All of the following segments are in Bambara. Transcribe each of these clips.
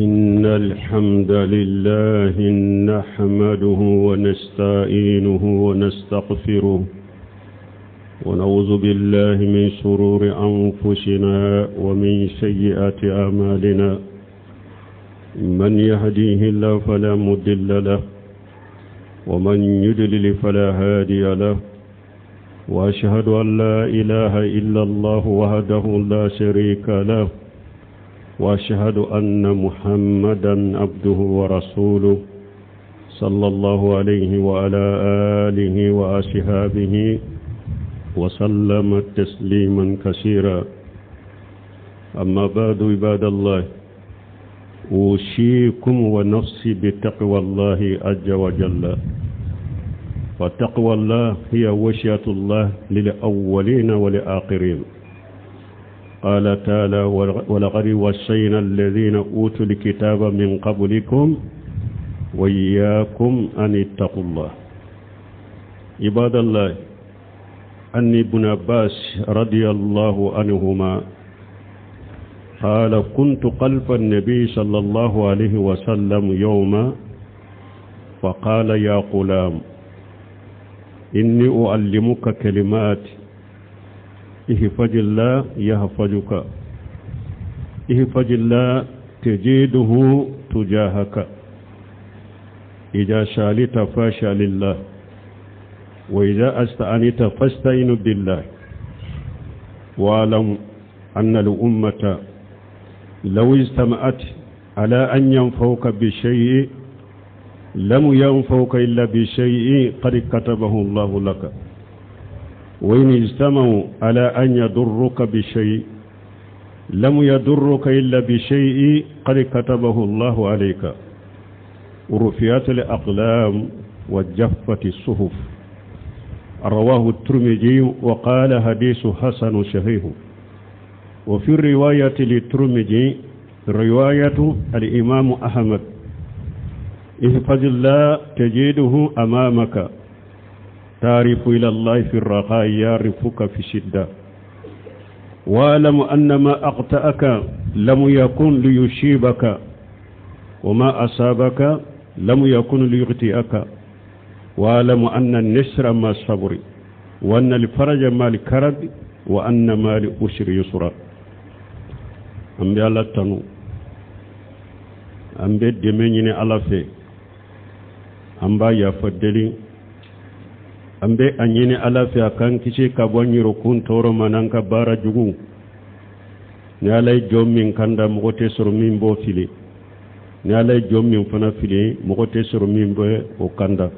إن الحمد لله نحمده ونستعينه ونستغفره ونعوذ بالله من شرور أنفسنا ومن سيئات أعمالنا من يهديه الله فلا مضل له ومن يضلل فلا هادي له وأشهد أن لا إله إلا الله وحده لا شريك له وأشهد أن محمدا عبده ورسوله صلى الله عليه وعلى آله وأصحابه وسلم تسليما كثيرا أما بعد عباد الله أوصيكم ونفسي بتقوى الله عز وجل فتقوى الله هي وصية الله للأولين والآخرين قال تعالى ولقد وصينا الذين أوتوا الكتاب من قبلكم وإياكم أن اتقوا الله عباد الله أن ابن عباس رضي الله عنهما قال كنت قلب النبي صلى الله عليه وسلم يوما فقال يا غلام إني أعلمك كلمات احفظ الله يحفظك احفظ الله تجده تجاهك إذا سألت فاسأل الله وإذا استعنت فاستعن بالله واعلم أن الأمة لو اجتمعت على أن ينفوك بشيء لم ينفوك إلا بشيء قد كتبه الله لك وإن اجتمعوا على أن يضرك بشيء لم يضرك إلا بشيء قد كتبه الله عليك رفعت الأقلام وجفت الصحف رواه الترمذي وقال حديث حسن صحيح وفي الرواية للترمذي رواية الإمام أحمد احفظ الله تجده أمامك تعرف إلى الله في الرخاء يعرفك في الشدة واعلم أن ما أخطأك لم يكن ليصيبك وما أصابك لم يكن ليخطئك واعلم أن النصر مع الصبر وأن الفرج مع الكرب وأن مع العسر يسرا an bɛ ala tanu an bɛ dɛmɛ ɲini ala fɛ an b'a yafa deli an bɛ a ɲini ala fɛ a k'an kisi ka bɔ yɛrɛkun tɔɔrɔ ma n'an ka baara jugu ni ala ye jɔn min kanda mɔgɔ tɛ sɔrɔ min b'o fili ni ala ye jɔn min fana fili mɔgɔ tɛ sɔrɔ min bɛ o kanda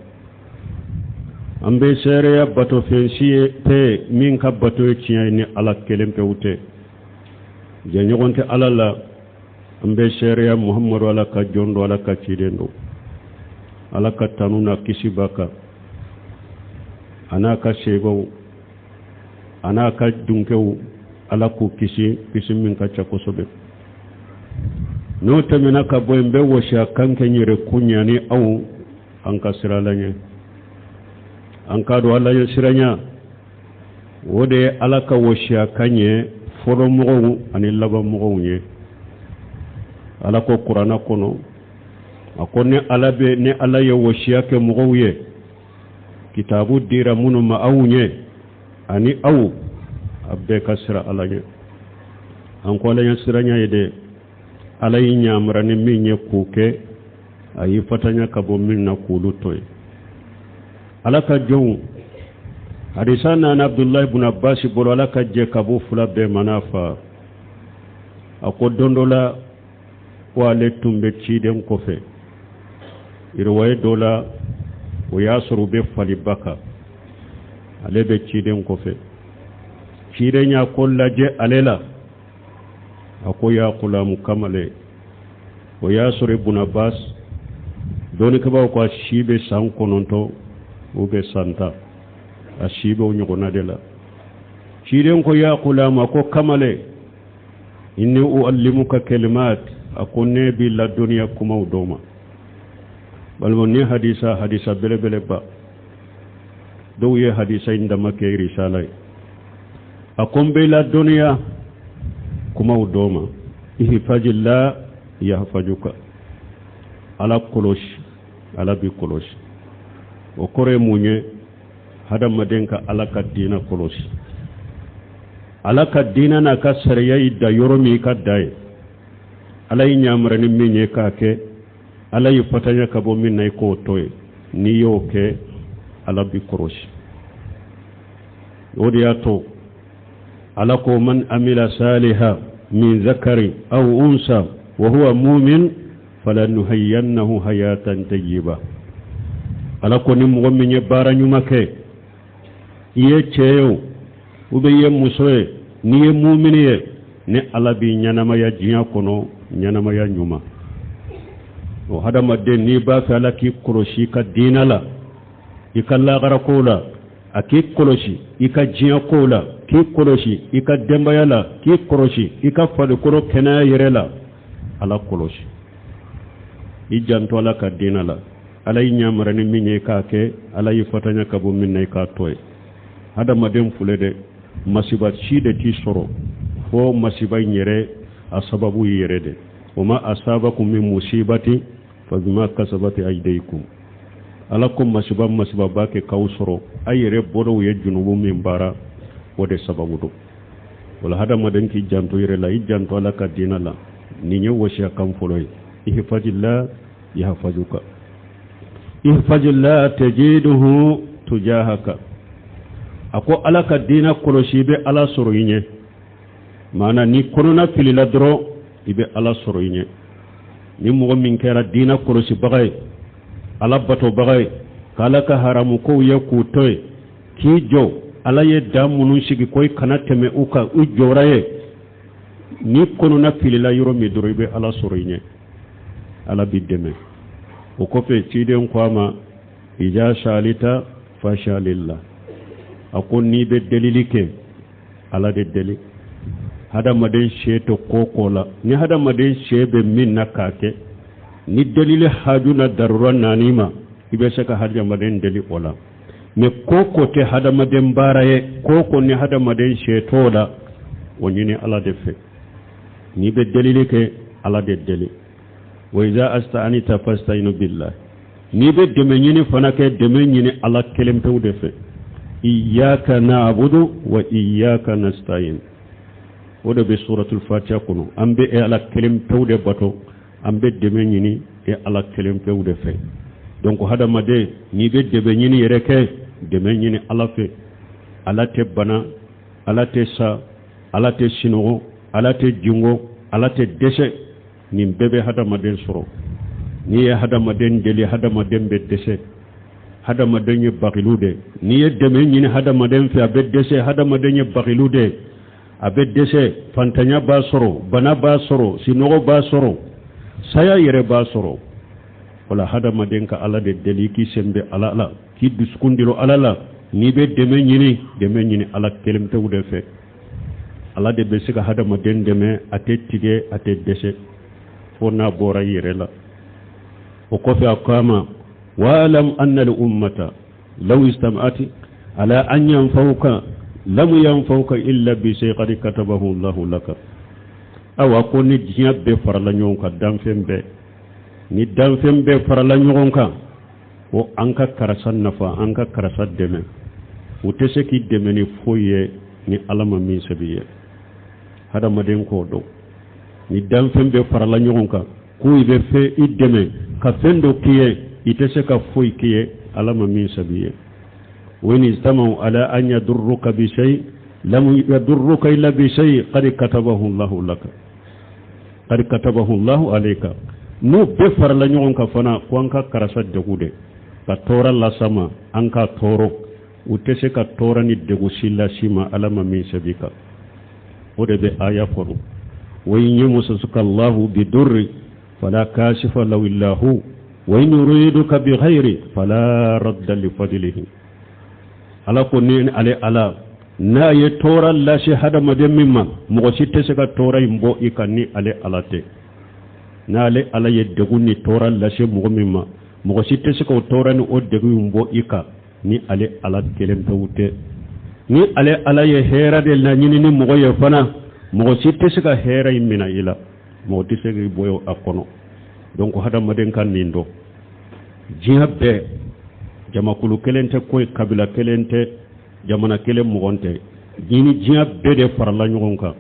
an bɛ seereya batofɛn si tɛ min ka bato ye tiɲɛ ye ni ala kelen pewu tɛ jɛɲɔgɔn tɛ ala la an bɛ seereya muhamadu ala ka jɔn don ala ka ciden don ala ka tanu n'a kisi b'a kan a n'a ka sebaw a n'a ka dunkew ala k'u kisi kisi min ka ca kosɛbɛ n'o tɛmɛna ka bɔ yen n bɛ wasiya kan kɛ n yɛrɛ kun ɲa ni aw an ka siran ala ɲɛ an k'a dɔn ala ɲɛ siranya o de ye ala ka wasiya kan ye fɔlɔmɔgɔw ani labanmɔgɔw ye ala ko kuranna kɔnɔ a ko ni ala bɛ ni ala ye wasiya kɛ mɔgɔw ye kitabu dira minnu ma aw ɲɛ ani aw a bɛɛ ka siran ala ɲɛ an ko ala ɲɛ siranya ye dɛ ala y'i yamara ni min ye k'o kɛ a y'i fatanya ka bɔ min na k'olu to yen ala ka jɔnw hadisa nana abdulahi bun abbasi bolo ala ka jɛ ka bɔ fila bɛɛ ma n'a fa a ko don dɔ la ko ale tun bɛ ciden kɔfɛ riwaye dɔ la o y'a sɔrɔ u bɛ faliba kan ale bɛ ciden kɔfɛ ciden y'a ko lajɛ ale la a ko ya gulamu kamalen o y'a sɔrɔ ibun abbas dɔnnikɛbaaw ko a si bɛ san 9 ou bɛ san 10 a si bɛ o ɲɔgɔnna de la ciden ko ya gulamu a ko kamalen inni uallimuka kalimat a ko ne b'i ladɔnniya kumaw dɔ ma balima ni hadisa hadisa belebeleba dɔw ye hadisa in dama kɛ risala ye a ko n b'i ladɔnniya kumaw dɔ ma ihfazillah yahfajuka. Ala kɔlɔsi, Ala b'i kɔlɔsi. O kɔrɔ ye mun ye? Hadamaden ka Ala ka diinɛ kɔlɔsi. Ala ka diinɛ n'a ka sariya y'i da yɔrɔ min, i ka da yen. Ala y'i yamari ni min ye k'a kɛ, Ala y'i fatanya ka bɔ min na, i k'o to yen. N'i y'o kɛ, Ala b'i kɔlɔsi. O de y'a to Ala ko man amila saliha min zakari aw unsa wa huwa mumin falanuhayyannahu hayatan tayyiba. Ala ko ni mɔgɔ min ye baara ɲuman kɛ, i ye cɛ ye o, ou bien i ye muso ye, n'i ye mumini ye, ne Ala b'i ɲɛnamaya diɲɛ kɔnɔ ɲɛnamaya ɲuman. O hadamaden, n'i b'a fɛ Ala k'i kɔlɔsi i ka diinɛ la, i ka lagara kow la, a k'i kɔlɔsi i ka diɲɛ kow la, k'i kɔlɔsi i ka denbaya la, k'i kɔlɔsi i ka farikolo kɛnɛya yɛrɛ la, Ala kɔlɔsi, i janto Ala ka diinɛ la. Ala y'i yamari ni min ye k'a kɛ, Ala y'i fatanya ka bɔ min na, i k'a to yen. Hadamaden filɛ dɛ, masiba si de t'i sɔrɔ fo masiba in yɛrɛ a sababu y'i yɛrɛ de. Wa ma asabakum min musibati fa bima kasabati aydikum. Ala ko masiba masiba b'a kɛ k'aw sɔrɔ, a yɛrɛ bolow ye junubu min baara, o de sababu don. Wala hadamaden k'i janto yɛrɛ la, i janto Ala ka diinɛ la. Nin ye wasiya kan fɔlɔ ye. Ihfazillah yahfazuka, ihfazillah tajiduhu tujahaka. A ko Ala ka diinɛ kɔlɔsi, i bɛ Ala sɔrɔ i ɲɛ. Maana ni kɔnɔna filila dɔrɔn, i bɛ Ala sɔrɔ i ɲɛ. Ni mɔgɔ min kɛra diinɛ kɔlɔsibaga ye, Ala batobaga ye, k'Ala ka haramu kow ye k'u to yen, k'i jɔ Ala ye dan minnu sigi ko i kana tɛmɛ u kan, u jɔra ye, ni kɔnɔna filila yɔrɔ min dɔrɔn, i bɛ Ala sɔrɔ i ɲɛ, Ala b'i dɛmɛ. O kɔfɛ, ciden ko a ma ija salita fasalillah. A ko n'i bɛ delili kɛ, Ala de deli. Hadamaden se tɛ ko ko la. Ni hadamaden se bɛ min na k'a kɛ, ni delili haju na darura nani ma, i bɛ se ka hadamaden deli o la. Mais ko ko tɛ hadamaden baara ye, ko ko ni hadamaden se t'o la, o ɲini Ala de fɛ. N'i bɛ delili kɛ, Ala de deli. Wa iza asta'anita fasta'inu billah. N'i bɛ dɛmɛ ɲini fana kɛ, dɛmɛ ɲini Ala kelen pewu de fɛ. Iyyaka na'budu wa iyyaka nasta'in, o de bɛ suratul Fatiha kɔnɔ. An bɛ e Ala kelen pewu de bato, an bɛ dɛmɛ ɲini e Ala kelen pewu de fɛ. Donc hadamaden, n'i bɛ dɛmɛ ɲini yɛrɛ kɛ, dɛmɛ ɲini Ala fɛ. Ala tɛ bana, Ala tɛ sa, Ala tɛ sinɔgɔ, Ala tɛ jingo, Ala tɛ dɛsɛ. Nin bɛɛ bɛ hadamaden sɔrɔ. N'i ye hadamaden deli, hadamaden bɛ dɛsɛ. Hadamaden ye bagilu de. N'i ye dɛmɛ ɲini hadamaden fɛ, a bɛ dɛsɛ. Hadamaden ye bagilu de, a bɛ dɛsɛ. Fantanya b'a sɔrɔ, bana b'a sɔrɔ, sinɔgɔ b'a sɔrɔ, saya yɛrɛ b'a sɔrɔ. Wala hadamaden ka Ala de deli, k'i sen bɛ Ala la, k'i dusukun dilo Ala la. N'i bɛ dɛmɛ ɲini, dɛmɛ ɲini Ala kelen pewu de fɛ. Ala de bɛ se ka hadamaden dɛmɛ, a tɛ tigɛ, a tɛ dɛsɛ, fo n'a bɔra i yɛrɛ la. O kɔfɛ, a ko a ma wa'lam anna al ummata law istama'ati ala an yanfa'uka lam yanfa'uka illa bi shay qad katabahu Allahu laka. Awa, ko ni diɲɛ bɛɛ farala ɲɔgɔn kan, danfɛn bɛɛ, ni danfɛn bɛɛ farala ɲɔgɔn kan ko an ka karisa nafa, an ka karisa dɛmɛ, u tɛ se k'i dɛmɛ ni foyi ye ni Ala ma min sɛbɛn ye. Hadamaden k'o dɔn, ni danfɛn bɛɛ farala ɲɔgɔn kan k'u i bɛ fɛn i dɛmɛ ka fɛn dɔ k'i ye, i tɛ se ka foyi k'i ye Ala ma min sɛbɛn ye. Wa in ijtama'u ala an yadurruka bi shay lam yadurruka illa bi shay qad katabahu Allahu laka, qad katabahu Allahu alayka. N'u bɛɛ farala ɲɔgɔn kan fana ko an ka karisa degu de ka tɔɔrɔ las'a ma, an ka tɔɔrɔ, u tɛ se ka tɔɔrɔ ni degu si las'i ma Ala ma min sɛbɛn kan. O de bɛ aya kɔnɔ: wa in yamsasuka Allahu bidurri fala kashifa lahu illa hu wa in yuriduka bi khairi fala radda li fadlihi. Ala ko ni ale Ala n'a ye tɔɔrɔ lase hadamaden min ma, mɔgɔ si tɛ se ka tɔɔrɔ in bɔ i kan ni ale Ala tɛ. N'ale Ala ye degun ni tɔɔrɔ lase mɔgɔ min ma, mɔgɔ si tɛ se k'o tɔɔrɔ ni o degun in bɔ i kan ni ale Ala kelen pewu tɛ. Ni ale Ala ye hɛrɛ de laɲini ni mɔgɔ ye fana, mɔgɔ si tɛ se ka hɛrɛ in minɛ i la. Mɔgɔ tɛ se k'i bɔ a kɔnɔ. Donc hadamaden ka nin dɔn, diɲɛ bɛɛ jamakulu kelen tɛ koyi, kabila kelen tɛ, jamana kelen mɔgɔn tɛ, ni diɲɛ bɛɛ de farala ɲɔgɔn kan.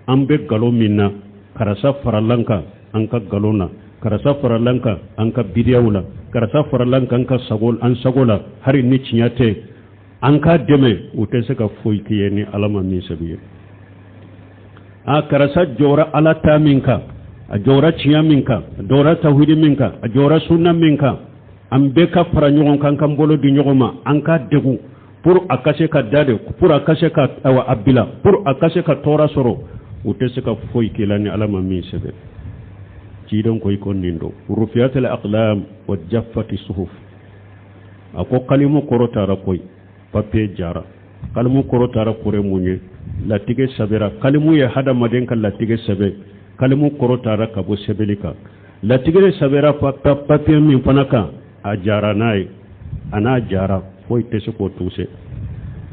An bɛ nkalon min na, karisa farala an kan an ka nkalon na, karisa farala an kan an ka bidiyaw la, karisa farala an kan an ka sago an sago la, hali ni tiɲɛ tɛ, an k'a dɛmɛ, u tɛ se ka foyi k'i ye ni Ala ma min sɛbɛn ye. A karisa jɔra Ala ta min kan, a jɔra tiɲɛ min kan, a jɔra tawhidi min kan, a jɔra sunna min kan, an bɛɛ ka fara ɲɔgɔn kan k'an bolo di ɲɔgɔn ma, an k'a degun pour a ka se ka da de, pour a ka se ka awa a bila, pour a ka se ka tɔɔrɔ sɔrɔ, u tɛ se ka foyi k'i la ni Ala ma min sɛbɛn. Ciden ko i ko nin don, rufiyatil aqlam wa jaffati suhuf. A ko kalimu kɔrɔtara koyi, papiye jara. Kalimu kɔrɔtara kɔrɔ mun ye? Latigɛ sɛbɛra. Kalimu ye hadamaden ka latigɛ sɛbɛn. Kalimu kɔrɔtara ka bɔ sɛbɛnni kan. Latigɛ sɛbɛra papiye min fana kan, a jara n'a ye, a n'a jara, foyi tɛ se k'o tuse.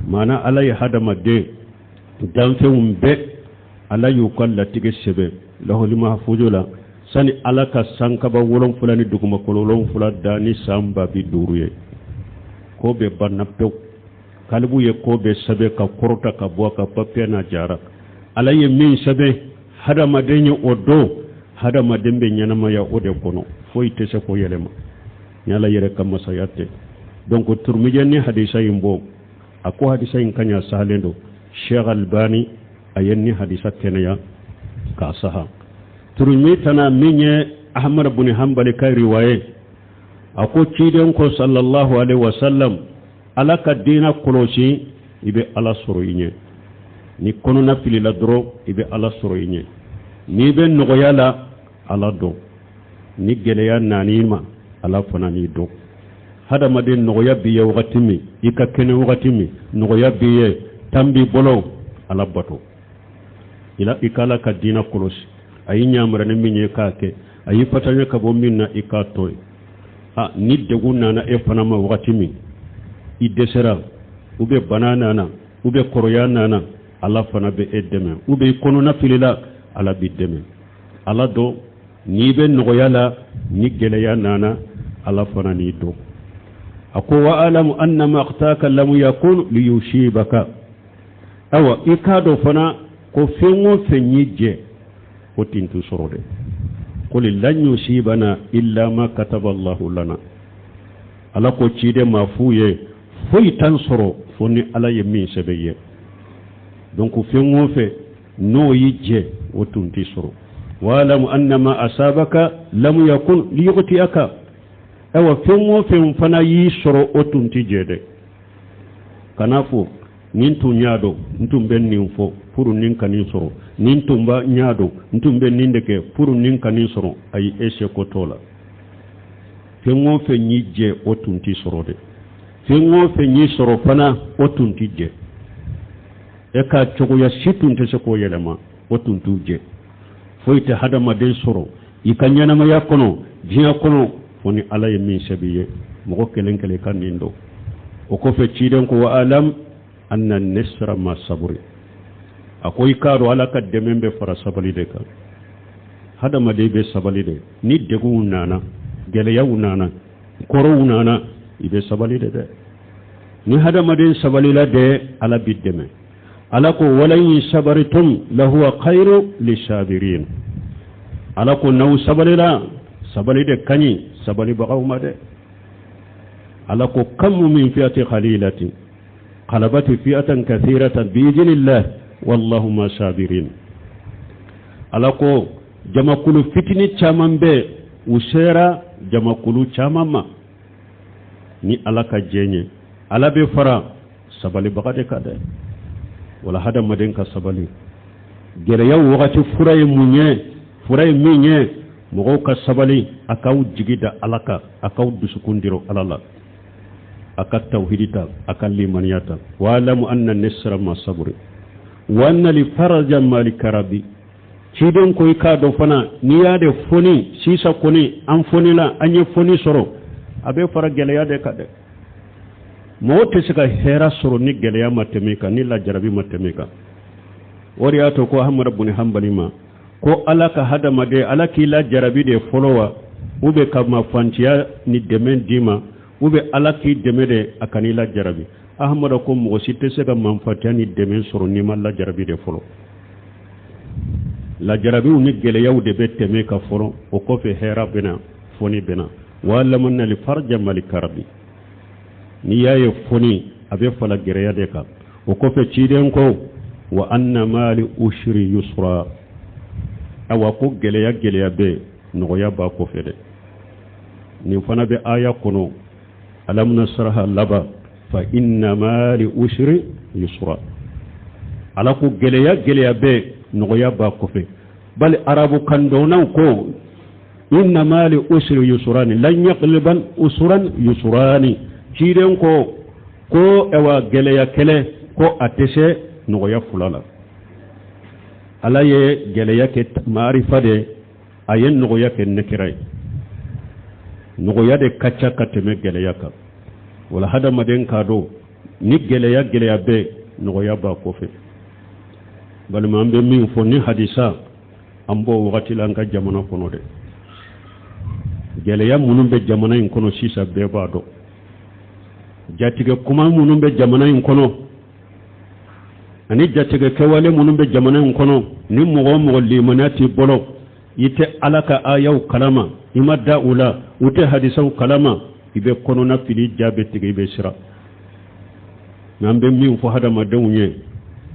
Maana Ala ye hadamaden danfɛnw bɛɛ, Ala y'u ka latigɛ sɛbɛn lahuli mahafuju la sani Ala ka sankaba 7 ni dugumakolo 7 da ni san 5000 ye. Ko bɛɛ banna pewu. Kalibu ye ko bɛɛ sɛbɛn ka kɔrɔta ka bɔ a ka papiye n'a jara. Ala ye min sɛbɛn hadamaden ye o don, hadamaden bɛ ɲɛnamaya o de kɔnɔ, foyi tɛ se k'o yɛlɛma ni Ala yɛrɛ ka masaya tɛ. Donc Turumijɛ ni hadisa in bɔ, a ko hadisa in ka ɲa sahalen don. Sheikh Albani a ye ni hadisa kɛnɛya k'a saha. Turumi tana min ye Ahmad bin Hanbali ka riwaye, a ko ciden ko sallallahu alaihi wasallam, Ala ka diina kɔlɔsi, i bɛ Ala sɔrɔ i ɲɛ. Ni kɔnɔna filila dɔrɔn, i bɛ Ala sɔrɔ i ɲɛ. N'i bɛ nɔgɔya la, Ala dɔn. Ni gɛlɛya nan'i ma, Ala fana n'i dɔn. Hadamaden nɔgɔya b'i ye wagati min, i ka kɛnɛ wagati min, nɔgɔya b'i ye, tan b'i bolo, Ala bato. I ka Ala ka diina kɔlɔsi. A y'i ɲamara ni min ye k'a kɛ, a y'i fatanya ka bɔ min na, i k'a to yen. A ni degun nana e fana ma wagati min, i dɛsɛra, ou bien bana nana, ou bien kɔrɔya nana, Ala fana bɛ e dɛmɛ. Ou bien i kɔnɔna filila, Ala b'i dɛmɛ. Ala dɔn n'i bɛ nɔgɔya la, ni gɛlɛya nana, Ala fana n'i dɔn. A ko wa alamu annama akhtaka lam yakun liyusibaka. Awa i k'a dɔn fana ko fɛn o fɛn y'i jɛ, o tin t'u sɔrɔ dɛ. Qul lan yusibana illa ma kataba Allahu lana. Ala ko ciden ma f'u ye, foyi t'an sɔrɔ fo ni Ala ye min sɛbɛn ye. Donc fɛn o fɛn n'o y'i jɛ, o tun t'i sɔrɔ. Wa'lamu annama asabaka lam yakun liyukhti'aka. Ayiwa fɛn o fɛn fana y'i sɔrɔ, o tun t'i jɛ dɛ. Kana fɔ nin tun y'a dɔn, n tun bɛ nin fɔ pour nin ka nin sɔrɔ, nin tun b'a y'a dɔn, n tun bɛ nin de kɛ pour nin ka nin sɔrɔ. Ayi, e seko t'o la. Fɛn o fɛn y'i jɛ, o tun t'i sɔrɔ dɛ. Fɛn o fɛn y'i sɔrɔ fana, o tun t'i jɛ. E ka cogoya si tun tɛ se k'o yɛlɛma, o tun t'u jɛ. Foyi tɛ hadamaden sɔrɔ i ka ɲɛnamaya kɔnɔ, diɲɛ kɔnɔ, fo ni Ala ye min sɛbɛn i ye. Mɔgɔ kelen kelen ka nin dɔn. O kɔfɛ ciden ko wa alam anna nisra ma saburi. A ko i k'a dɔn Ala ka dɛmɛ bɛ fara sabali de kan. Hadamaden bɛ sabali de. Ni degunw nana, gɛlɛyaw nana, kɔrɔw nana, i bɛ sabali de dɛ. Ni hadamaden sabalila dɛ, Ala b'i dɛmɛ. Ala ko wala in sabaritum lahuwa khairu lisabirin. Ala ko n'aw sabalila, sabali de ka ɲi sabalibagaw ma dɛ. Ala ko kam min fi'ati qalilati qalabati fi'atan kathiratan biiznillah wallahu ma sabirin. Ala ko jamakulu fitini caman bɛ, u sera jamakulu caman ma ni Ala ka jɛn ye. Ala bɛ fara sabalibaga de kan dɛ. Wala hadamaden ka sabali. Gɛlɛya wagati fura ye mun ye? Fura ye min ye, mɔgɔw ka sabali, a k'aw jigi da Ala kan, a k'aw dusukun diro Ala la, a ka tawhidi ta, a ka limaniya ta. Wa'lamu anna nisra ma saburi wa anna li faraja mali karabi. Ciden ko i k'a dɔn fana, n'i y'a de foni sisan kɔni, an fonila, an ye foni sɔrɔ, a bɛ fara gɛlɛya de kan dɛ. Mɔgɔ tɛ se ka hɛrɛ sɔrɔ ni gɛlɛya ma tɛmɛ i kan, ni lajarabi ma tɛmɛ i kan. O de y'a to ko Ahmad bin Hanbali ma Ko Ala ka hadamaden, Ala k'i lajarabi de fɔlɔ wa, ou bien ka mafantiya ni dɛmɛ d'i ma, ou bien Ala k'i dɛmɛ de a kan'i lajarabi. Ahamada ko mɔgɔ si tɛ se ka manfatiya ni dɛmɛ sɔrɔ n'i ma lajarabi de fɔlɔ. Lajarabiw ni gɛlɛyaw de bɛ tɛmɛ ka fɔlɔ, o kɔfɛ hɛrɛ bɛ na, foni bɛ na. Wa'lamu anna al-farja ma'al karabi. N'i y'a ye foni a bɛ fala gɛlɛya de kan. O kɔfɛ ciden ko wa anna ma'al usri yusra. Awa ko gɛlɛya gɛlɛya bɛ nɔgɔya b'a kɔfɛ dɛ. Nin fana bɛ aya kɔnɔ alam nasraha laban fa inna ma'al usri yusra. Ala ko gɛlɛya gɛlɛya bɛ nɔgɔya b'a kɔfɛ. Bali arabu kandɔnnaw ko inna ma'al usri yusrani lan yaqliban usran yusrani. Ciden ko ko ewa gɛlɛya kɛlɛ ko a tɛ se nɔgɔya fila la. Ala ye gɛlɛya kɛ maarifa de, a ye nɔgɔya kɛ nekira ye. Nɔgɔya de ka ca ka tɛmɛ gɛlɛya kan. Wala hadamaden k'a dɔn ni gɛlɛya gɛlɛya bɛ nɔgɔya b'a kɔfɛ. Balima, an bɛ min fɔ ni hadisa an b'o wagati la an ka jamana kɔnɔ dɛ. Gɛlɛya minnu bɛ jamana in kɔnɔ sisan bɛɛ b'a dɔn. Jatigɛ kuma minnu bɛ jamana in kɔnɔ ani jatigɛ kɛwale minnu bɛ jamana in kɔnɔ, ni mɔgɔ o mɔgɔ limaniya t'i bolo, i tɛ Ala ka ayaw kalama, i ma da u la, u tɛ hadisaw kalama, i bɛ kɔnɔna fili, ja bɛ tigɛ, i bɛ siran. Nka an bɛ min fɔ hadamadenw ye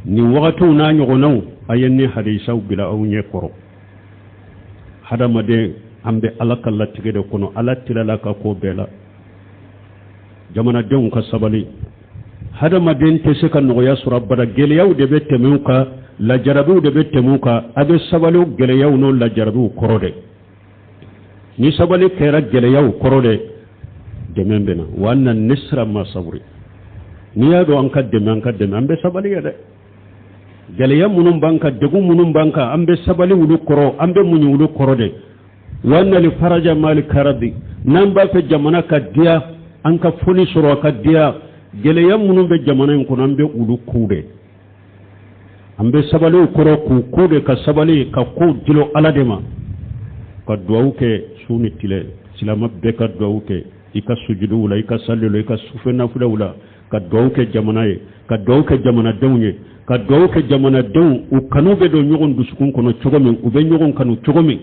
nin wagatiw n'a ɲɔgɔnnaw, a ye ni hadisaw bila aw ɲɛ kɔrɔ. Hadamaden, an bɛ Ala ka latigɛ de kɔnɔ, Ala tilala ka ko bɛɛ la. Jamanadenw ka sabali. Hadamaden tɛ se ka nɔgɔya sɔrɔ abada, gɛlɛyaw de bɛ tɛmɛ u kan, lajarabiw de bɛ tɛmɛ u kan. A bɛ sabali gɛlɛyaw n'o lajarabiw kɔrɔ dɛ. Ni sabali kɛra gɛlɛyaw kɔrɔ dɛ, dɛmɛ bɛ na. Wa anna nisra ma saburi. N'i y'a dɔn an ka dɛmɛ, an ka dɛmɛ, an bɛ sabali yɛ dɛ. Gɛlɛya minnu b'an kan, degun minnu b'an kan, an bɛ sabali olu kɔrɔ, an bɛ muɲu olu kɔrɔ dɛ. Wa anna al-faraja ma'al karabi. N'an b'a fɛ jamana ka diya, an ka foni sɔrɔ a ka diya, gɛlɛya minnu bɛ jamana in kɔnɔ, an bɛ olu ku dɛ. An bɛ sabali u kɔrɔ k'u ku de, ka sabali ka kow dilo Ala de ma, ka duwawu kɛ su ni tile. Silamɛ bɛɛ ka duwawu kɛ i ka sujuduw la, i ka saliw la, i ka sufɛ nafilaw la, ka duwawu kɛ jamana ye, ka duwawu kɛ jamanadenw ye, ka duwawu kɛ jamanadenw u kanu bɛ don ɲɔgɔn dusukun kɔnɔ cogo min, u bɛ ɲɔgɔn kanu cogo min,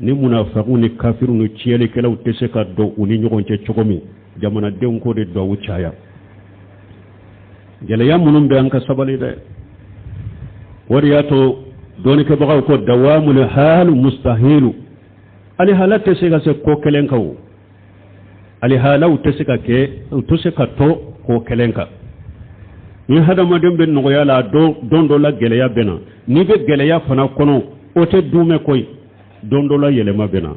ni munafakiw ni kafiriw ni tiɲɛlikɛlaw tɛ se ka don u ni ɲɔgɔn cɛ cogo min. Jamanadenw k'o de duwawu caya. Gɛlɛya minnu bɛ, an ka sabali dɛ. O de y'a to dɔnnikɛbagaw ko dawamul halu mustahilu. Alihala tɛ se ka se ko kelen kan, o alihalaw tɛ se ka kɛ, u tɛ se ka to ko kelen kan. Ni hadamaden bɛ nɔgɔya la, don dɔ la gɛlɛya bɛ na. N'i bɛ gɛlɛya fana kɔnɔ, o tɛ dumɛ koyi, don dɔ la yɛlɛma bɛ na,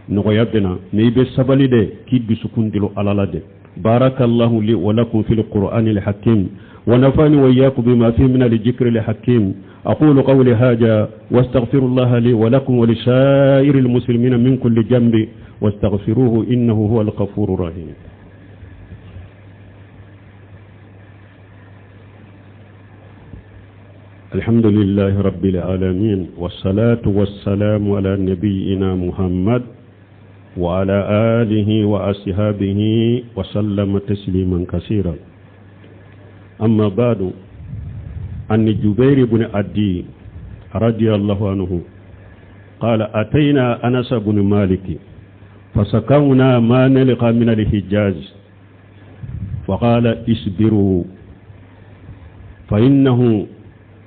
nɔgɔya bɛ na. Mais i bɛ sabali dɛ, k'i dusukun dilo Ala la dɛ. Barakallahu li wa lakum fil qur'anil hakim wa nafani wa iyyakum bima fihi min al-dhikril hakim. أقول قولي هذا واستغفر الله لي ولكم ولسائر المسلمين من كل جنب واستغفروه إنه هو الغفور الرحيم. الحمد لله رب العالمين، والصلاة والسلام على نبينا محمد وعلى آله وأصحابه وسلم تسليما كثيرا. أما بعد، عن جبير بن عدي رضي الله عنه قال: أتينا أنس بن مالك فشكونا ما نلقى من الحجاج، فقال: اصبروا، فإنه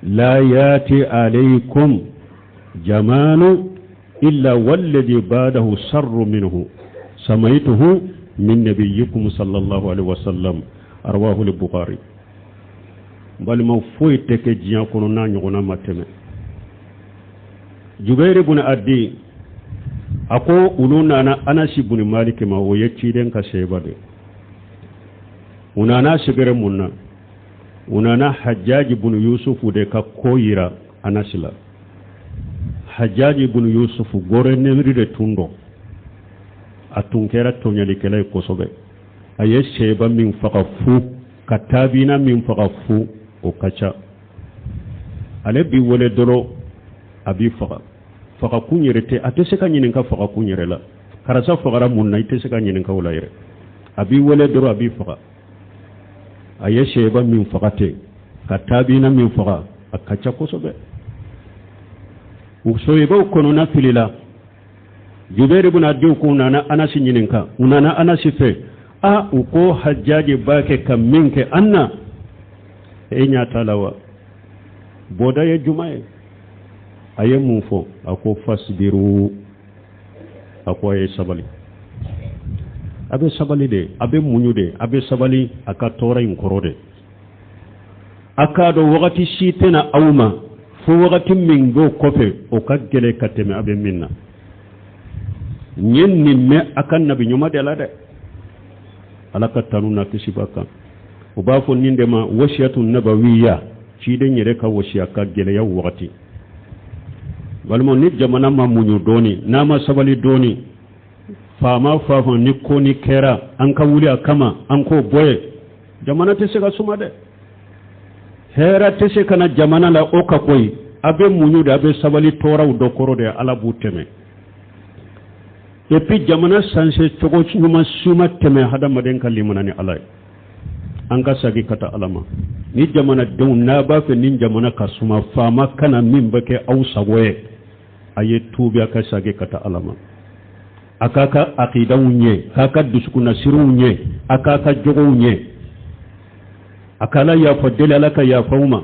لا ياتي عليكم زمان إلا والذي بعده شر منه، سمعته من نبيكم صلى الله عليه وسلم. رواه البخاري. Balimaw, foyi tɛ kɛ diɲɛ kɔnɔ n'a ɲɔgɔnna ma tɛmɛ. Jubeiri bun Adi a ko olu nana Anasi bun Maliki ma, o ye ciden ka seba de. U nana sɛgɛrɛ mun na? U nana Hajjaji bun Yusufu de ka ko yira Anasi la. Hajjaji bun Yusufu, gouverneur de tun don, a tun kɛra tɔɲɔlikɛla ye kosɛbɛ. A ye seba min faga fu, ka taabina min faga fu, o ka ca. Ale bi wele dɔrɔn. A b'i faga, fagakun yɛrɛ tɛ, a tɛ se ka ɲininka fagakun yɛrɛ la. Karisa fagara mun na, i tɛ se ka ɲininka o la yɛrɛ. A b'i wele dɔrɔn, a b'i faga. A ye sahaba min faga ten, ka tabiina min faga, a ka ca kosɛbɛ. U sahabaw kɔnɔna filila. Jubɛri ibn Adiw ko u nana Anasi ɲininka, u nana Anasi fɛ. A u ko Hajjaji b'a kɛ ka min kɛ an na, e ɲɛ t'a la wa? Bɔda ye juma ye? A ye mun fɔ? A ko fasbiru, a ko a ye sabali. A bɛ sabali de, a bɛ muɲu de, a bɛ sabali a ka tɔɔrɔ in kɔrɔ de. A k'a dɔn wagati si tɛna aw ma fo wagati min b'o kɔfɛ, o ka gɛlɛn ka tɛmɛ a bɛ min na. N ye nin mɛn a ka nabi ɲuman de la dɛ, Ala ka tanu n'a kisi b'a kan. U b'a fɔ nin de ma wasiyatu nabawiya, ciden yɛrɛ ka wasiya ka gɛlɛya wagati. Balimaw, ni jamana ma muɲu dɔɔni, n'a ma sabali dɔɔni, faama fa fɔ ni ko ni kɛra, an ka wuli a kama, an k'o bɔ yen, jamana tɛ se ka suma dɛ. Hɛrɛ tɛ se ka na jamana la o ka koyi. A bɛ muɲu de, a bɛ sabali tɔɔrɔw dɔ kɔrɔ de, Ala b'u tɛmɛ. Et puis jamana sanse cogo ɲuman si ma tɛmɛ hadamaden ka limana ni Ala ye. An ka sagi ka taa Ala ma. Ni jamanadenw n'a b'a fɛ ni jamana ka suma, faama kana min bɛ kɛ aw sago ye, a ye tuubi, a ka sagi ka taa Ala ma. A k'a ka akidaw ɲɛ, k'a ka dusukunnasiriw ɲɛ, a k'a ka jogow ɲɛ, a ka Ala yafa deli, Ala ka yafa aw ma.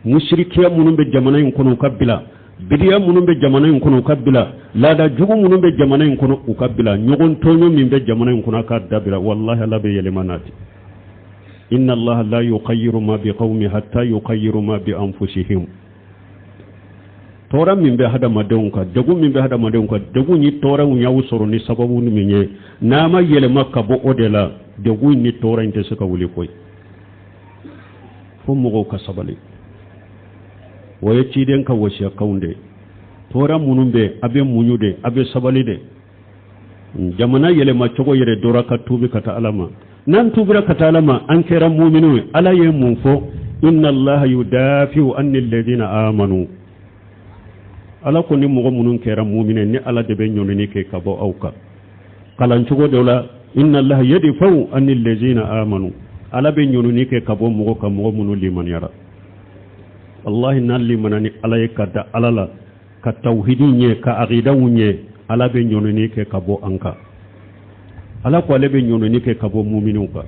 Musirikiya minnu bɛ jamana in kɔnɔ, u ka bila. Bidiya minnu bɛ jamana in kɔnɔ, u ka bila. Laada jugu minnu bɛ jamana in kɔnɔ, u ka bila. Ɲɔgɔn tɔɲɔ min bɛ jamana in kɔnɔ, a ka dabila. Walahi, Ala bɛ yɛlɛma nati. Inna Allaha la yughayyiru ma bi qawmi hatta yughayyiru ma bi anfusihim. Tɔɔrɔ min bɛ hadamadenw kan, degun min bɛ hadamadenw kan, degun ni tɔɔrɔw y'aw sɔrɔ ni sababu min ye, n'a ma yɛlɛma ka bɔ o de la, degun ni tɔɔrɔ in tɛ se ka wuli koyi. Fo mɔgɔw ka sabali. O ye ciden ka wasiyakanw de ye. Tɔɔrɔ minnu bɛ, a bɛ muɲu de, a bɛ sabali de. Jamana yɛlɛma cogo yɛrɛ dɔra ka tuubi ka taa Ala ma. N'an tuubira ka taa Ala ma, an kɛra muminiw ye. Ala ye mun fɔ? Inna Allaha yudafi'u anni alladhina amanu. Ala ko ni mɔgɔ minnu kɛra mumini, ni Ala de bɛ ɲɔnini kɛ ka bɔ aw kan. Kalancogo dɔ la, inna Allaha yadfa'u anni alladhina amanu. Ala bɛ ɲɔnini kɛ ka bɔ mɔgɔ kan, mɔgɔ minnu limaniyara. Wallahi, n'an limana ni Ala ye, ka da Ala la, ka tawhidi ɲɛ, ka aqidaw ɲɛ, Ala bɛ ɲɔnini kɛ ka bɔ an kan. Ala ko ale bɛ ɲɔnini kɛ ka bɔ muminiw kan.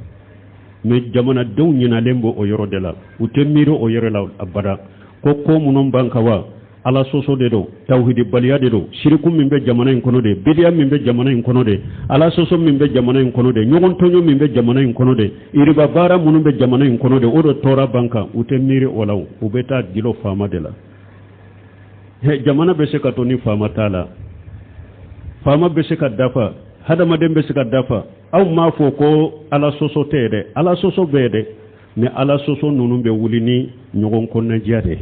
Mais jamanadenw ɲinalen bɔ o yɔrɔ de la, u tɛ miiri o yɔrɔ la abada. Ko ko minnu b'an kan wa, Ala sɔsɔ de don, tawhidibaliya de don, siriku min bɛ jamana in kɔnɔ de, bidiya min bɛ jamana in kɔnɔ de, Ala sɔsɔ min bɛ jamana in kɔnɔ de, ɲɔgɔn tɔɲɔ min bɛ jamana in kɔnɔ de, iriba baara minnu bɛ jamana in kɔnɔ de, o de tɔɔrɔ b'an kan. U tɛ miiri o la, u bɛ taa dilo faama de la. Jamana bɛ se ka to ni faama t'a la? Faama bɛ se ka dafa, hadamaden bɛ se ka dafa. Aw m'a fɔ ko Ala sɔsɔ tɛ yen dɛ, Ala sɔsɔ bɛ yen dɛ, mais Ala sɔsɔ ninnu bɛ wuli ni ɲɔgɔn kɔnɔnadiya de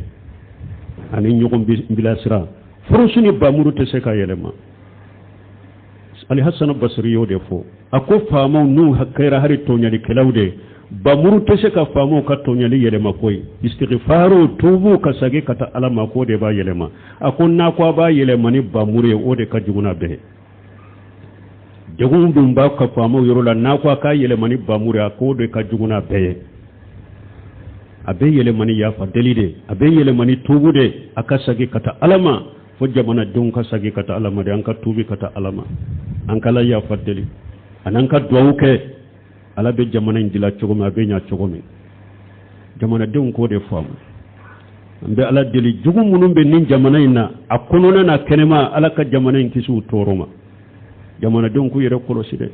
ani ɲɔgɔn bilasira. Furusu ni bamuru tɛ se ka yɛlɛma. Alihasana Basiri y'o de fɔ. A ko faamaw n'u kɛra hali tɔɲalikɛlaw de, bamuru tɛ se ka faamaw ka tɔɲali yɛlɛma koyi. Istighfaru, tubu, ka sagi ka taa Ala ma, k'o de b'a yɛlɛma. A ko n'a ko a b'a yɛlɛma ni bamuru ye, o de ka jugu n'a bɛɛ. Degun dun b'a ka faamaw yɔrɔ la, n'a ko a k'a yɛlɛma ni bamuru ye, a k'o de ka jugu n'a bɛɛ ye. A bɛ yɛlɛma ni yafa deli de, a bɛ yɛlɛma ni tubu de, a ka sagi ka taa Ala ma. Fo jamanadenw ka sagi ka taa Ala ma de, an ka tubi ka taa Ala ma, an ka Ala yafa deli, ani an ka duwawu kɛ. Ala bɛ jamana in dila cogo min, a bɛ ɲa cogo min, jamanadenw k'o de faamu. An bɛ Ala deli, jugu minnu bɛ nin jamana in na, a kɔnɔna na kɛnɛma, Ala ka jamana in kisi u tɔɔrɔ ma. Jamanadenw k'u yɛrɛ kɔlɔsi dɛ.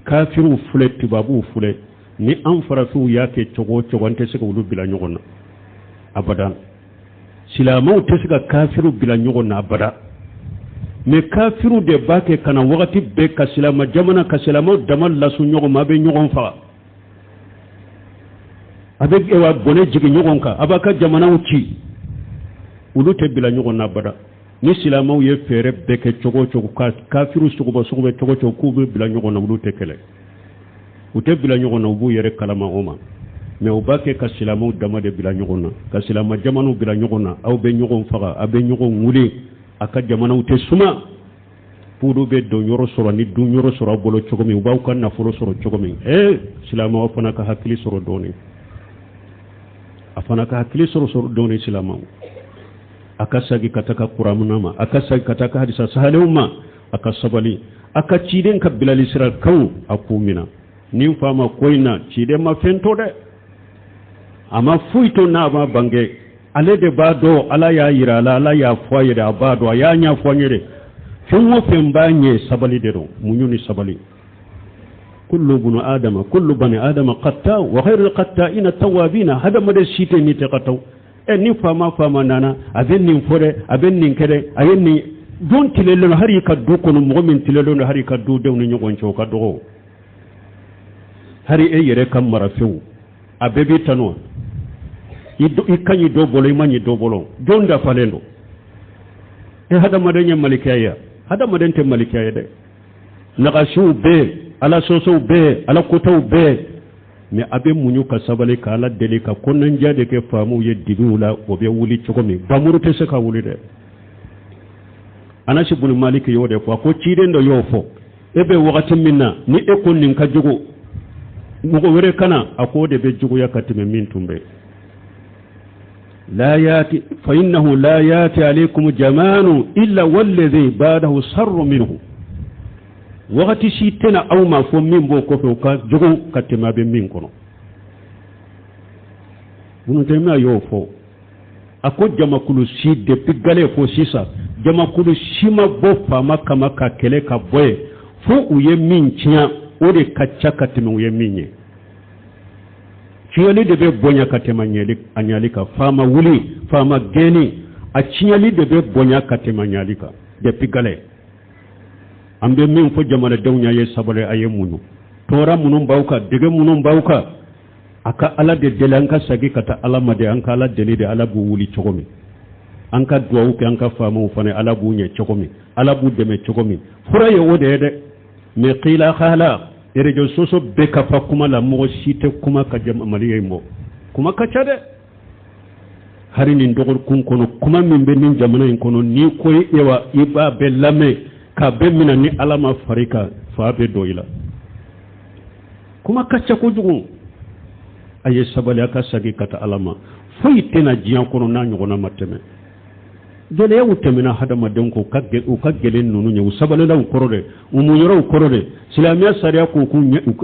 Kafiriw filɛ, tubabuw filɛ, ni an farafinw y'a kɛ cogo o cogo, an tɛ se ka olu bila ɲɔgɔn na abada. Silamɛw tɛ se ka kafiriw bila ɲɔgɔn na abada. Mais kafiriw de b'a kɛ ka na wagati bɛɛ ka silamɛ jamana, ka silamɛw dama lasu ɲɔgɔn ma. A bɛ ɲɔgɔn faga, a bɛ wa bɔnɛ jigin ɲɔgɔn kan, a b'a ka jamanaw ci. Olu tɛ bila ɲɔgɔn na abada. Ni silamɛw ye fɛɛrɛ bɛɛ kɛ cogo o cogo ka kafiriw sogoba sogoba cogo o cogo k'u bɛ bila ɲɔgɔn na, olu tɛ kɛlɛ, u tɛ bila ɲɔgɔn na, u b'u yɛrɛ kalama o ma. Mais u b'a kɛ ka silamɛw dama de bila ɲɔgɔn na, ka silamɛ jamanaw bila ɲɔgɔn na. Aw bɛ ɲɔgɔn faga, aw bɛ ɲɔgɔn wuli. A ka jamanaw tɛ suma. F'olu bɛ don yɔrɔ sɔrɔ ni dun yɔrɔ sɔrɔ aw bolo cogo min, u b'aw ka nafolo sɔrɔ cogo min. Ee, silamɛw fana ka hakili sɔrɔ dɔɔnin, a fana ka hakili sɔrɔ dɔɔnin. Silamɛw, a ka sagi ka taga kuranɛ ma, a ka sagi ka taga hadisa sahalenw ma, a ka sabali, a ka ciden ka bilali sira kan, a k'u minɛ. Nin faama ko in na, ciden ma fɛn to dɛ, a ma foyi to n'a ma bange. Ale de b'a dɔn, Ala y'a yira a la, Ala y'a fɔ a ye de, a b'a dɔn, a y'a ɲɛfɔ an ye de. Fɛn o fɛn b'a ɲɛ, sabali de don, muɲu ni sabali. Kullu bunu adama, kullu bani adama qatta wa khairul qatta'ina tawabina. Hadamaden si tɛ ni tɛ ka taw. Ɛ, ni faama nana, a bɛ nin fɔ dɛ, a bɛ nin kɛ dɛ, a ye nin don tilelen don. Hali i ka du kɔnɔ, mɔgɔ min tilelen don, hali i ka dudenw ni ɲɔgɔn cɛ, o ka dɔgɔ. Hali e yɛrɛ ka marafɛnw, a bɛɛ b'i tanu. I ka ɲi dɔ bolo, i ma ɲi dɔ bolo. Jɔn dafalen don? E hadamaden ye malikiya ye? Hadamaden tɛ malikiya ye dɛ. Nagasiw bɛ yen, Ala sɔsɔw bɛ yen, Ala kotaw bɛ yen, mais a bɛ muɲu ka sabali ka Ala deli ka kɔnɔnajɛ de kɛ faamaw ye dibiw la. O bɛ wuli cogo min, bamuru tɛ se ka wuli dɛ. Anasi bunu Maliki y'o de fɔ. A ko ciden dɔ y'o fɔ: e bɛ wagati min na, ni e ko nin ka jugu, mɔgɔ wɛrɛ kana, a ko o de bɛ juguya ka tɛmɛ min tun bɛ. La yati fa innahu la yati alaykum jamanu illa walladhi ba'dahu sarru minhu. Wagati si tɛna aw ma fɔ min b'o kɔfɛ, o ka jugu ka tɛmɛ a bɛ min kɔnɔ. Bunu Taymiya y'o fɔ. A ko jamakulu si, depuis gale fo sisan, jamakulu si ma bɔ faama kama ka kɛlɛ ka bɔ yen fo u ye min tiɲɛ, o de ka ca ka tɛmɛ u ye min ye. Tiɲɛli de bɛ bonya ka tɛmɛ a ɲali kan. Faama wuli, faama gɛnni, a tiɲɛli de bɛ bonya ka tɛmɛ a ɲali kan depuis gale. An bɛ min fɔ jamanadenw ye, a ye sabali, a ye muɲu. Tɔɔrɔ minnu b'aw kan, dege minnu b'aw kan, a ka Ala de deli. An ka sagi ka taa Ala ma de, an ka Ala deli de, Ala b'u wuli cogo min. An ka duwawu kɛ an ka faamaw fana, Ala b'u ɲɛ cogo min, Ala b'u dɛmɛ cogo min. Fura ye o de ye dɛ. Mais qila khala, réseaux sociaux bɛɛ ka fa kuma la, mɔgɔ si tɛ kuma ka jama Mali ye bɔ. Kuma ka ca dɛ. Hari nin dɔgɔkun kɔnɔ, kuma min bɛ nin jamana in kɔnɔ, n'i ko ewa i b'a bɛɛ lamɛn k'a bɛɛ minɛ, ni Ala ma fari kan, fa bɛ dɔ i la. Kuma ka ca kojugu. A ye sabali, a ka sagi ka taa Ala ma. Foyi tɛna diɲɛ kɔnɔ n'a ɲɔgɔnna ma tɛmɛ. Gɛlɛyaw tɛmɛna hadamadenw kɔ, u ka gɛlɛn ninnu ye, u sabalila u kɔrɔ dɛ, u muɲɔrɔ u kɔrɔ dɛ. Silamɛya sariya k'u k'u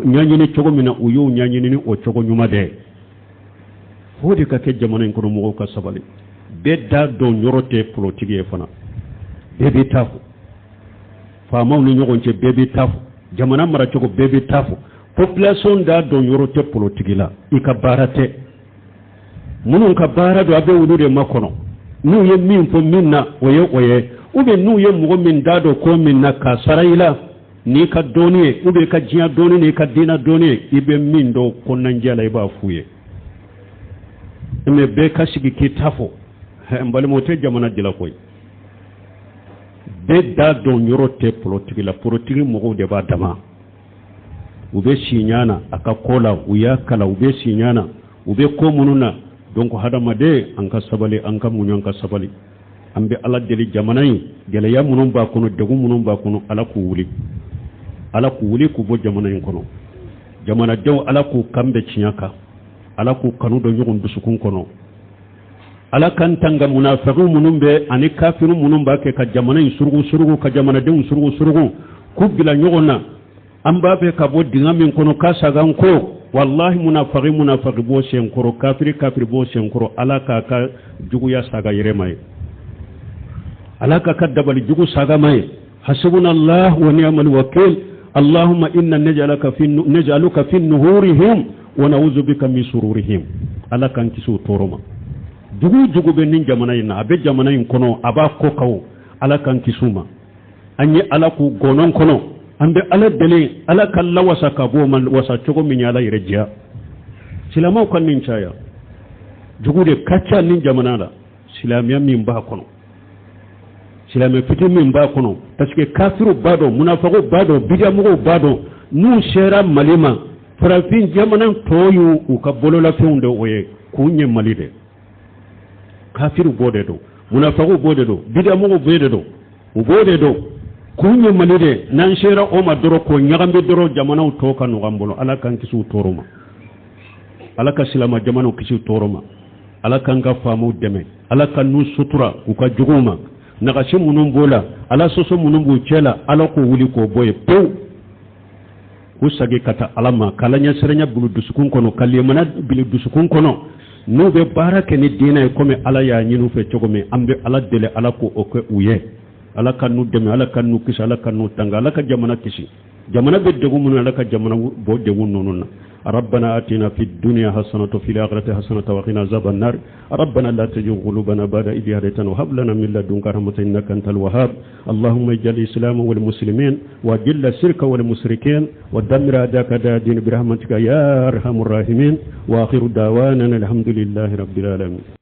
ɲɛɲini cogo min na, u y'u ɲɛɲini ni o cogo ɲuman dɛ. Fo de ka kɛ jamana in kɔnɔ, mɔgɔw ka sabali. Bɛɛ da dɔn yɔrɔ tɛ politiki ye fana. Bɛɛ bɛ taa fɔ faamaw ni ɲɔgɔn cɛ, bɛɛ bɛ taa fɔ jamana maracogo, bɛɛ bɛ taa fɔ population da dɔn yɔrɔ tɛ politiki la. I ka baara tɛ. Minnu ka baara don, a bɛ olu de makɔnɔ. N'u ye min fɔ min na, o ye o ye, ou bien n'u ye mɔgɔ min da dɔn ko min na k'a sara i la n'i ka dɔnni ye, ou bien i ka diɲɛ dɔnni n'i ka diinɛ dɔnni ye, i bɛ min dɔn kɔnɔnajɛ la, i b'a f'u ye. Mais bɛɛ ka sigi k'i ta fɔ, n balimaw, tɛ jamana dilan koyi. Bɛɛ da dɔn yɔrɔ tɛ politiki la. Politiki mɔgɔw de b'a dama, u bɛ si ɲa na a ka ko la, u y'a kalan, u bɛ si ɲa na, u bɛ ko minnu na. Donc hadamaden, an ka sabali, an ka muɲu, an ka sabali. An bɛ Ala deli, jamana in gɛlɛya minnu b'a kɔnɔ, degun minnu b'a kɔnɔ, Ala k'u wuli, Ala k'u wuli k'u bɔ jamana in kɔnɔ. Jamanadenw, Ala k'u kan bɛn tiɲɛ kan, Ala k'u kanu don ɲɔgɔn dusukun kɔnɔ. Ala k'an tanga munafigiw minnu bɛ ani kafiru minnu b'a kɛ ka jamana in surugu surugu, ka jamanadenw surugu surugu, k'u bila ɲɔgɔn na. An b'a fɛ ka bɔ dingɛ min kɔnɔ k'a sagan ko, wallahi, munafigi munafigi b'o sen kɔrɔ, kafiri kafiri b'o sen kɔrɔ. Ala k'a ka juguya saga yɛrɛ ma ye, Ala k'a ka dabali jugu saga ma ye. Hasbunallah wa ni'mal wakil. Allahumma inna naj'aluka fi nuhurihim wa na'udhu bika min sururihim. Ala k'an kisi o tɔɔrɔ ma. Jugu jugu bɛ nin jamana in na, a bɛ jamana in kɔnɔ, a b'a kɔ kan, Ala k'an kisi u ma. An ye Ala k'u gɔnɔn kɔnɔ. An bɛ Ala deli, Ala ka lawasa ka bɔ o ma, wasa cogo min ye Ala yɛrɛ diya. Silamɛw ka nin caya, jugu de ka ca nin jamana la. Silamɛya min b'a kɔnɔ, silamɛ fiti min b'a kɔnɔ, parce que kafiru b'a dɔn, munafago b'a dɔn, bidiyamɔgɔw b'a dɔn, n'u sera Mali ma, farafin jamana tɔw y'u u ka bololafɛnw de, o ye k'u ɲɛ Mali de. Kafiru b'o de dɔn. Munafagiw b'o de dɔn, bidamɔgɔw b'o de dɔn, u b'o de dɔn. Kun ye Mali de, n'an sera o ma dɔrɔn k'o ɲagami dɔrɔn, jamanaw tɔ ka nɔgɔ an bolo. Ala k'an kisi u tɔɔrɔ ma, Ala ka silama jamanaw kisi u tɔɔrɔ ma, Ala k'an ka faamaw dɛmɛ, Ala ka n'u sutura u ka juguw ma. Nagasi minnu b'o la, Ala sɔsɔ minnu b'u cɛ la, Ala k'o wuli k'o bɔ yen pewu, k'u sagi ka taa Ala ma, k'Ala ɲɛsiranya bil'u dusukun kɔnɔ, ka limaniya bil'u dusukun kɔnɔ, n'u bɛ baara kɛ ni diinɛ ye komi Ala y'a ɲini u fɛ cogo min. An bɛ Ala deli, Ala k'o kɛ u ye. Ala ka n'u dɛmɛ, Ala ka n'u kisi, Ala ka n'u tanga, Ala ka jamana kisi. Jamana bɛ degun minnu, Ala ka jamana bɔ degun ninnu na. ربنا آتنا في الدنيا حسنة وفي الآخرة حسنة وقنا عذاب النار. ربنا لا تزغ قلوبنا بعد إذ هديتنا وهب لنا من لدنك رحمة إنك أنت الوهاب. اللهم اجعل الإسلام والمسلمين، وأذل الشرك والمشركين، ودمر أعداءك أعداء الدين برحمتك يا أرحم الراحمين. وآخر دعوانا الحمد لله رب العالمين.